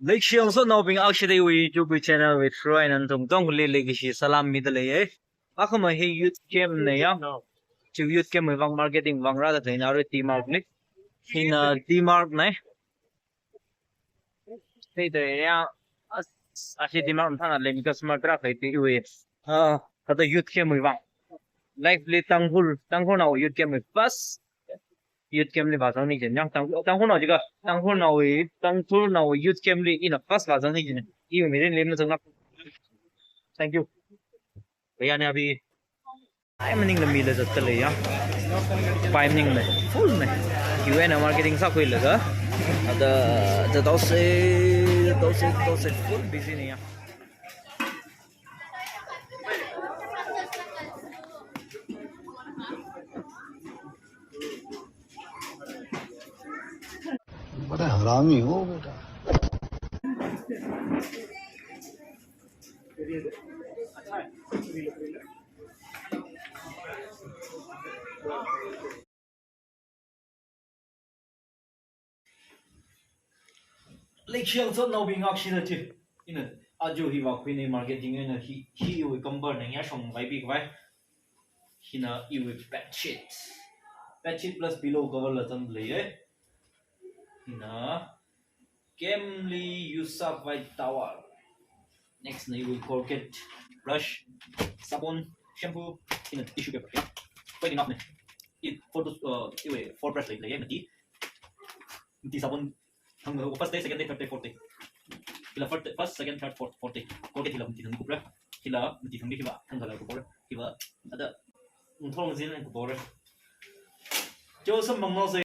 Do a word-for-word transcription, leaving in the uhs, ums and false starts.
Leishiya ngasotnaobing, akshida iwui YouTube channel wui through eina nathum katongli leikashi salam mida leiya. Akhama hi youth camp na ya. Chi youth camp wui vang marketing vang rāda leina arui D Mart li. Hina D Mart na. Theida ya. As, ashi D Mart mathāna lem customer tarākha pi iwui. Ah, kathāda youth camp wui vang. Life li Tangkhul, Tangkhulnao youth camp wui first youth camp li vāzangni jin. Yang Tang, Tangkhulnao jiakha, Tangkhulnao, Tangkhulnao youth camp li ina first vāzangni jin. Iwui mirin lim na zangna. Thank you. Kayāna abi. Ai maningla mila zatda leiya. Pai maningla full na. Queue eina marketing sākhuilaga. Ada, ada dose, dose, dose full busy na ya. बड़ा हरामी हो बेटा। Leishiya ngasotnaobing, akshida chi. Ina, aja hi vākhuina marketing eina hi, hi iwui kambar na ya shong vaipi khavai. Hina iwui bedsheet. Bedsheet plus pillow cover la zangda leiya. Hina camp li use sākhavai towel. Next na iwui Colgate brush, sabon, shampoo, hina tissue paper. Quite enough na. I four to, uh, iwui four brush lei, leiya, mati. Mati sabon thang first day, second day, third day, fourth day. Hila first, first, second, third, fourth, fourth day. Colgate hila mati thang kupra. Hila mati thang hiva thang kala kupra. Hiva ada thong zin kupra. Cho sam mang no se.